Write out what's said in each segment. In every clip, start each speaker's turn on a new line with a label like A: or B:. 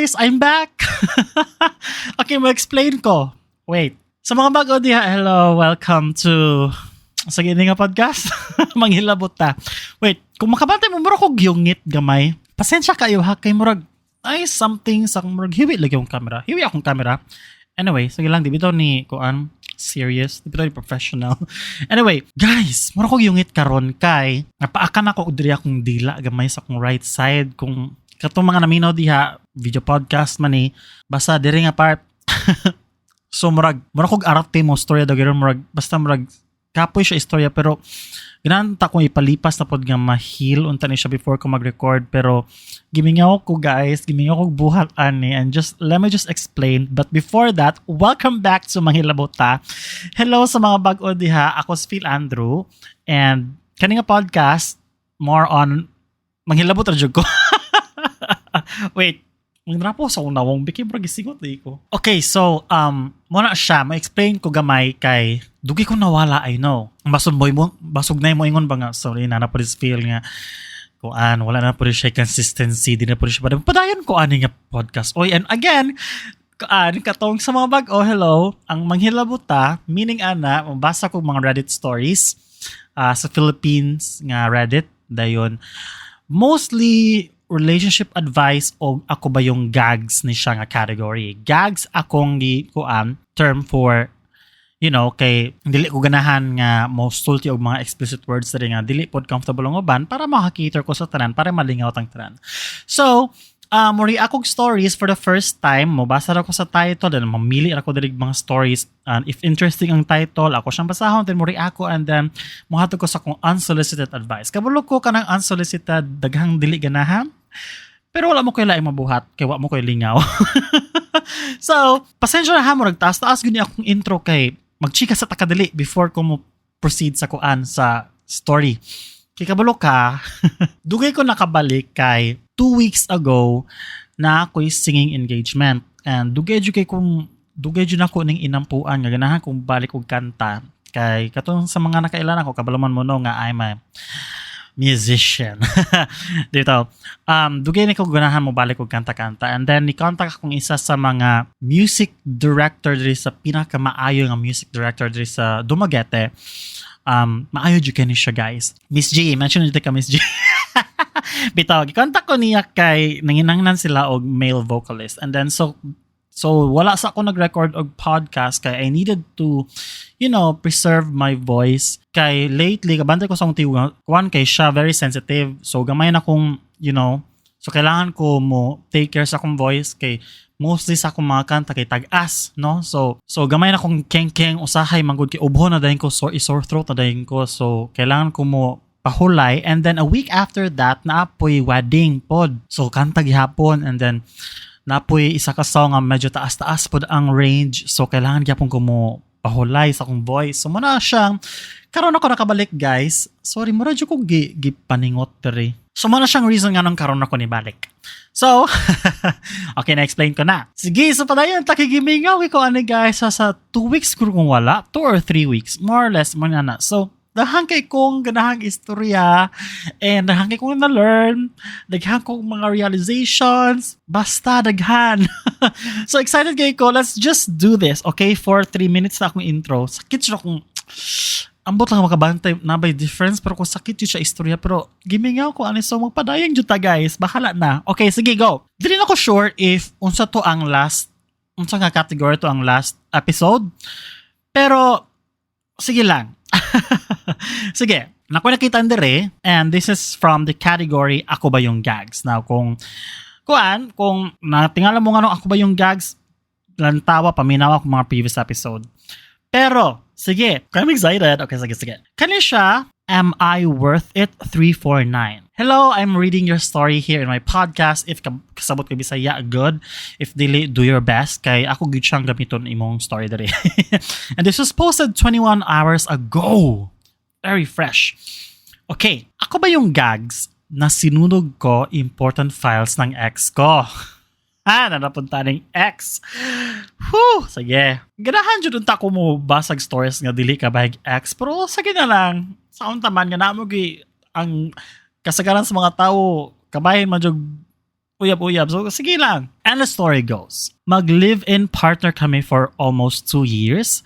A: Guys, I'm back! Okay, mo-explain ko. Wait. Sa mga bago diha, hello, welcome to sa gini nga podcast. Manghilabot ta. Wait, kung makabantay mo, murag kog yungit gamay. Pasensya kayo ha, kay murag ay something sa murag hiwi lagi yung camera. Hiwi akong camera. Anyway, sige lang, di bitaw ni kuan serious, di bitaw ni professional. Anyway, guys, murag kog yungit karon kay napaakan ako og diri akong dila gamay sa akong right side. Kung katong mga naminaw diha, video podcast man ni, basta diri nga part. So murag kog arte mo storya daw gyud, murag basta murag kapoy siya istorya, pero ganahan ta kong ipalipas na pod nga ma-heal unta ni siya before ko mag-record, pero gimingaw ko, guys, gimingaw ko buhat ani, and just let me just explain. But before that, welcome back to Manghilabot Ta. Hello sa mga bag-o diha, ako si Phil Andrew and kani nga podcast, more on manghilabot ra jud ko. Wait, Magnrapo sa akong nawong, biki murag gisingot di ko. Okay, so, mo na siya, ma-explain ko gamay kay dugi ko nawala, I know. Basog boy mo, basog na mo ingon ba nga, sorry na na po this feel nga, kuan, wala na po siya consistency, di na po siya padayon ko ani nga podcast. Oy, and again, kuan, katong sa mga bag-o, hello, ang Manghilabot Ta, meaning ana, mabasa ko mga Reddit stories sa Philippines nga Reddit, dayon, mostly relationship advice o ako ba yung gags ni siya nga category. Gags akong gi kuan term for kay dili ko ganahan nga mo sulti og mga explicit words diri nga dili pod comfortable ang uban, para makakater ko sa tanan, para malingaw tang tanan. So, muri akong stories for the first time, mobasa ra ko sa title, then mamili ra ko diri mga stories. And if interesting ang title, ako siyang basahon, then muri ako and then mohatag ko sa akong unsolicited advice. Kabalo ko kanang unsolicited, daghang dili ganahan. Pero wala mo koy laing mabuhat kay wa mo koy lingaw. So, pasensya na ha, mo taas-taas gyud ni akong intro kay magchika sa takadali before ko mo proceed sa kuan, sa story. Kay kabalo ka, dugay ko nakabalik kay 2 weeks ago na ako'y singing engagement. And dugay jud kay kung dugay jud ako ning inampuan nga ganahan kong balik og kanta kay katong sa mga nakailan ako, kabalo man mo no nga I'm a musician. Dito. Dugay ni ko ganahan mo balik og kanta-kanta. And then ni contact akong isa sa mga music director diri sa pinakamaayo nga music director diri sa Dumaguete. Maayo jud kay ni siya, guys. Miss G, mention dito ka, Miss G. Bitaw, gikontak ko niya kay nanginangnan sila og male vocalist. And then so wala sa ako nag-record og podcast kay I needed to preserve my voice. Kay lately kabantay ko sa akong tiwa, kuan kay siya, very sensitive. So gamay na kong, so kailangan ko mo take care sa akong voice kay mostly sa akong mga kanta kay tag-as, no? So gamay na kong keng-keng usahay manggod kay ubho na dayon ko, sore throat na dayon ko. So kailangan ko mo pahulay, and then a week after that naapoy wedding pod. So kanta gihapon and then napoy isa ka song nga medyo taas-taas pod ang range. So kailangan gyapon ko mo pahulay sa akong voice. So muna siyang karon ako nakabalik, guys. Sorry, mura jud ko gi, gipaningot diri. So muna siyang reason nga nang karon ako ni balik. So, okay, na-explain ko na. Sige, so padayon, takigimingaw ko ano, guys, sa 2 weeks ko kung wala, 2 or 3 weeks, more or less, mo na na. So, daghan kay kong ganahang istorya and daghan kay kong na-learn, daghan kong mga realizations, basta daghan. So excited kay ko, let's just do this, okay? For 3 minutes na akong intro. Sakit siya akong ambot lang makabantay na by difference, pero kung sakit yun siya istorya, pero gimingaw ko ani, so magpadayon jud ta, guys, bahala na. Okay, sige, go. Dili na ko sure if unsa to ang last, unsa nga category to ang last episode, pero sige lang. Sige, naku nakita dire, and this is from the category "Ako ba yung gags?" Now, kung kuan, kung natingala mo nga no, "Ako ba yung gags?" lantawa, paminawa kung mga previous episode. Pero, sige, I'm excited. Okay, sige, sige. Kani siya, Am I Worth It 349. Hello, I'm reading your story here in my podcast. If kasabot ka Bisaya, good. If dili, do your best. Kay ako gyud siyang gamiton imong story diri. And this was posted 21 hours ago. Very fresh. Okay, ako ba yung gags na sinunog ko important files ng ex ko? Ah, nanapunta ng ex. Whew, sige. Ganahan jud unta ko mo basag stories nga dili ka bahig ex, pero sige na lang. Sa unta man nga namo gi ang kasagaran sa mga tao kabahin man jud. Uyab-uyab. So, sige lang. And the story goes, mag-live-in partner kami for almost 2 years.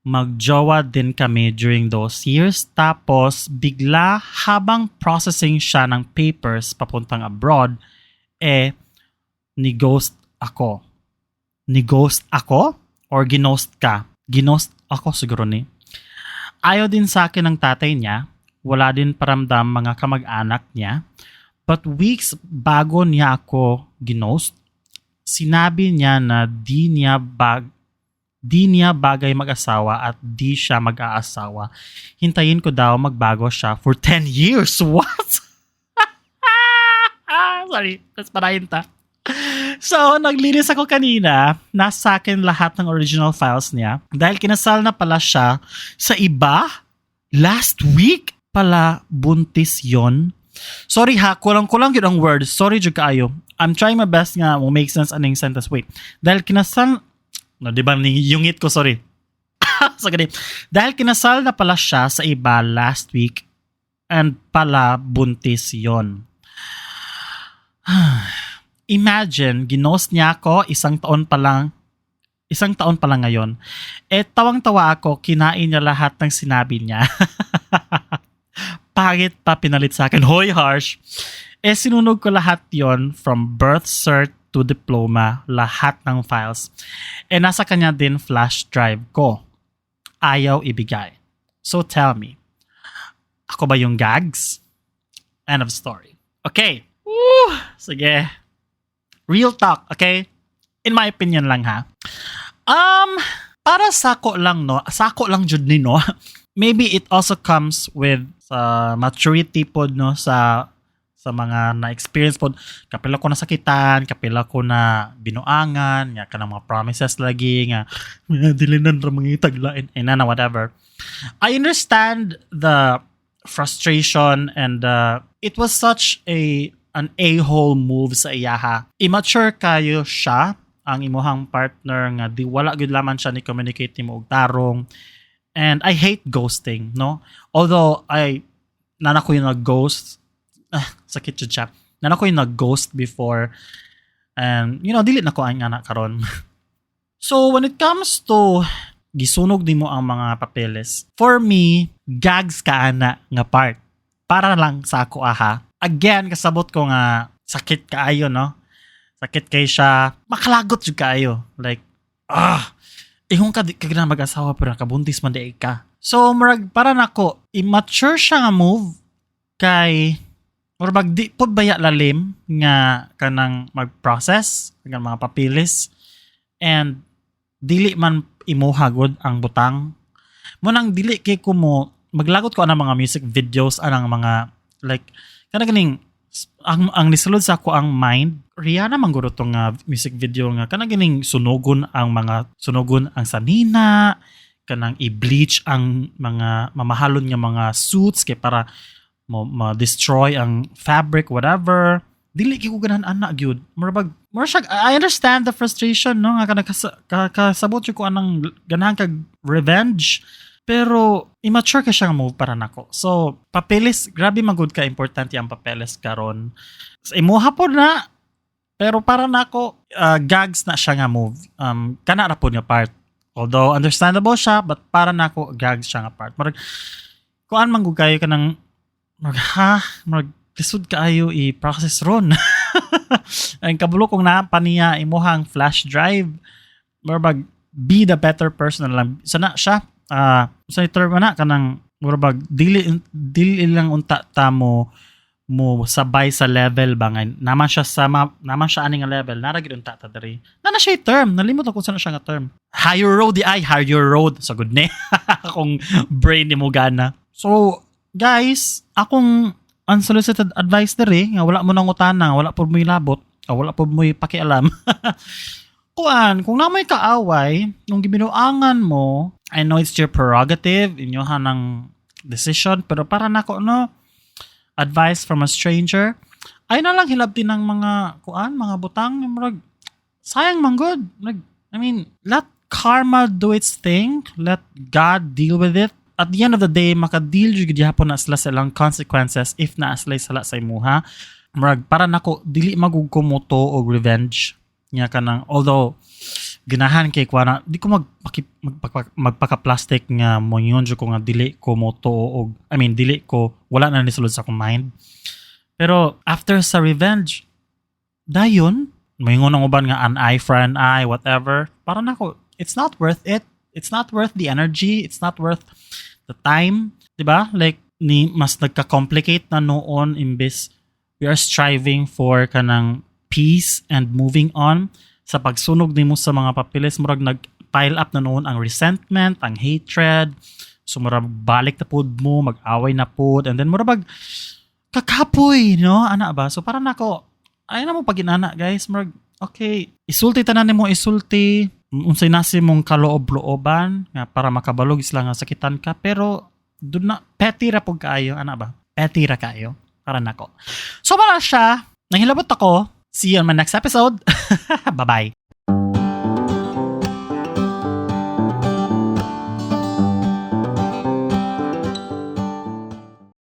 A: Magjowa din kami during those years. Tapos, bigla habang processing siya ng papers papuntang abroad, eh, ni-ghost ako. Ni-ghost ako? Or ginost ka? Ginost ako siguro ni. Ayaw din sa akin ng tatay niya. Wala din paramdam mga kamag-anak niya. But weeks bago niya ako ginost, sinabi niya na di niya bagay mag-asawa at di siya mag-aasawa. Hintayin ko daw magbago siya for 10 years. What? Sorry, tas parahin ta. So, naglinis ako kanina. Nasa akin lahat ng original files niya. Dahil kinasal na pala siya sa iba last week pala, buntis yon. Sorry ha, kulang-kulang yun ang words. Sorry jud kaayo. I'm trying my best nga mo make sense aning sentence. Wait. Dahil kinasal. No, di ba yungit ko, sorry. So, gani. Dahil kinasal na pala siya sa iba last week and pala buntis yon. Imagine, ginost niya ako isang taon pa lang ngayon. Eh, tawang-tawa ako, kinain niya lahat ng sinabi niya. Pangit pa pinalit sa akin. Hoy, harsh. Eh, sinunog ko lahat yon from birth cert to diploma, lahat ng files. Eh, nasa kanya din flash drive ko. Ayaw ibigay. So tell me, ako ba yung gags? End of story. Okay. Woo! Sige. Real talk, okay? In my opinion lang ha. Para sako lang no, sako lang jud ni no. Maybe it also comes with sa maturity pod no, sa mga na-experience pod. Kapila ko nasakitan, kapila ko na binuangan nga kanang mga promises lagi nga dili na ra mga taglain eh na whatever. I understand the frustration and it was such a an a-hole move sa iyaha. Immature kayo siya ang imuhang partner nga di wala gyud laman siya ni communicate nimo og tarong. And I hate ghosting, no? Although I nana ko yung nag-ghost, ah, sakit jud siya. Nana ko yung nag-ghost before and dili na ko ang anak karon. So when it comes to gisunog nimo ang mga papeles, for me, gags ka ana nga part. Para lang sa ako aha. Again, kasabot ko nga sakit kaayo, no? Sakit kay siya. Makalagot jud kaayo. Like, ah, ingon ka di ka na mag-asawa pero nakabuntis man di ka. So, murag para nako, immature siya nga move kay murag di pod baya lalim nga kanang mag-process nga mga papilis and dili man imuha gud ang butang mo nang dili kay ko mo maglagot ko anang mga music videos, anang mga like kana ganing ang nisulod sa ako ang mind, Rihanna man guro tong nga music video nga kana ganing sunugon ang mga sunugon ang sanina, kanang i-bleach ang mga mamahalon nga mga suits kay para mo ma-destroy ang fabric, whatever. Dili kay ko ganahan ana gyud. Murag mura siya, I understand the frustration no, nga kana kasabot jud ko anang ganahan kag revenge, pero immature ka siya nga move para nako. So papeles, grabe man gud ka importante ang papeles karon sa imuha pod na, pero para nako gags na siya nga move kana ra pod nga part. Although understandable siya, but para nako gags siya nga part. Murag kuan man gud kayo kanang murag ha, murag lisod kaayo i-process ron. Ang kabulo kung naa pa niya imuhang flash drive, murag be the better person na lang. Sana siya, sa term na kanang murag dili dili lang unta ta mo mo sabay sa level ba nga naman siya sa naman siya ani nga level nara gid unta ta diri na na siya term. Nalimot ako sa na siya nga term. Higher road di ay higher road sa good ni akong brain ni mo gana. So guys, akong unsolicited advice diri nga wala mo nangutana, wala po mo'y labot o wala po mo'y pakialam, kuan, kung namoy kaaway nung gibinuangan mo, I know it's your prerogative, inyohan ng decision, pero para nako no, advice from a stranger, ay na lang hilabti ng mga kuan, mga butang, murag sayang man gud. Like, I mean, let karma do its thing, let God deal with it. At the end of the day, makadeal jud gihapon na sila sa ilang consequences if naa sila sala sa imuha. Murag para nako, dili magug ko motuo og revenge nga kanang, although ganahan kay ko na di ko magpaka-plastic nga moingon jud ko nga dili ko motuo og, I mean, dili ko, wala na nisulod sa akong mind. Pero after sa revenge, dayon moingon ang uban nga an eye for an eye, whatever. Para nako, it's not worth it. It's not worth the energy, it's not worth the time, di ba? Like ni mas nagka-complicate na noon imbes we are striving for kanang peace and moving on. Sa pagsunog nimo sa mga papeles, murag nag pile up na noon ang resentment, ang hatred. So murag balik na pud mo, mag-away na pud, and then murag bag kakapoy, no, ana ba? So para nako, ay na mo pag inana, guys. Murag okay, isulti tanan nimo, isulti unsay nasi mong kaloob-looban nga para makabalog sila nga sakitan ka, pero doon na petty ra pud kaayo, ana ba? Petty ra kaayo para nako. So wala siya, nahilabot ako. See you on my next episode. Bye bye.